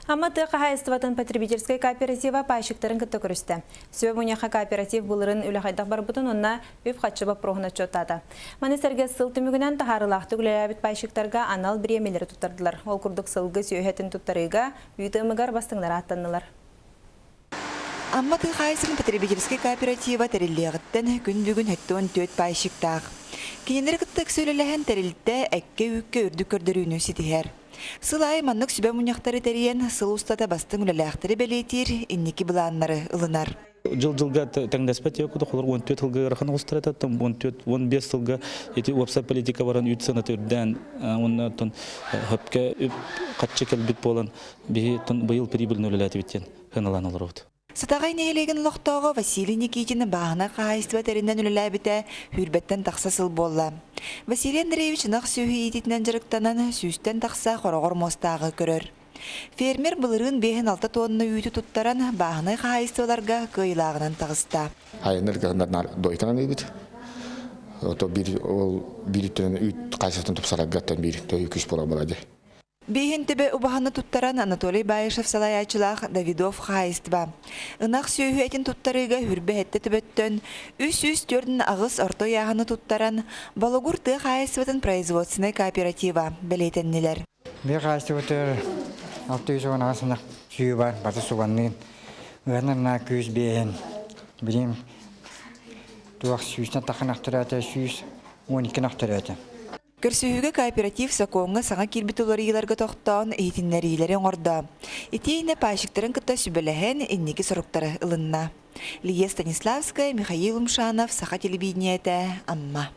Амма тыа хаһаайыстыбатын потребительскай кооператива пайщиктарын кытта көрүстэ. Сүбэ мунньахха кооператив былырын үлэ хайдах барбытын уонна үп-харчы боппуруоһун отчуоттаата. Маны сэргэ сыл түмүгүнэн таһаарыылаахтык үлэлээбит пайщиктарга анал бириэмэлэри туттардылар. Ол курдук сылгы сүөһэтин туттарыыга үүт ыамыгар бастыҥнар ааттаннылар. Амма тыа хаһаайыстыбатын потребительскай кооператива тэриллиэҕиттэн күн бүгүн 74 пайщиктаах. Кинилэри кытта ыкса үлэлэһэн тэрилтэ эккэ-үүккэ үрдүк көрдөрүүнү ситиһэр. Сыл аайы маннык сүбэ мунньахтары тэрийэн, сыл устата бастыҥ үлэлээхтэри бэлиэтиир, инники былааннары ылынар. Дьыл-дьылга тэҥнэспэт диэки холор 14 сылга ыарахан оҕустар этэ, 14-15 сылга ити уопсай политика баран үүт сыаната үрдээн, уонна оттон хөпкө үп хаччы кэлбит буолан, биһи быйыл прибыльно үлэлээтибит диэн сыаналаан олоробут. Сатаҕай нэһилиэгин олохтооҕо Василий Никитин бааһынай хаһаайыстыба тэринэн үлэлээбитэ сүүрбэттэн тахса сыл буолла. Василий Андреевич ынах сүөһү иитиитинэн дьарыктанан сүүстэн тахса хороҕор муостааҕы көрөр. Фермер былырыын 5-6 тонна үүтү туттаран бааһынай хаһаайыстыбаларга кыайыылааҕынан таҕыста. Айаннар кыһыннар дойканан ыйбыт. Ото биир ол биир өттүнэн үүт хаачыстыбатын тупсарарга биир төһүү күүс буолар буолар дии. Биэһин төбө убаһаны туттаран Анатолий Баишев салайааччылаах Давидов хаһаайыстыба. Ынах сүөһү этин туттарыыга хүрбэ сэттэ төбөттөн 348 орто ыйааһыны туттаран Болугур тыа хаһаайыстыбатын производственнай кооператива бэлиэтэннилэр. Биир хаһаайыстыбытыгар 618 ынах сүөһү бар, бары суганныын. Ыанар күүс биэһин, билим туох сүүстэн тахха ынах төрөөтө, 112 ынах төрөөтө. Көрсүһүүгэ кооператив сокуоҥҥа саҥа киирбит уларыйыыларга тохтоон иһитиннэриилэри оҥордо. Итиэннэ пайщиктарын кытта сүбэлэһэн инники соруктары ылынна. Лия Станиславская, Михаил Умшанов, Саха телевидениетэ, Амма.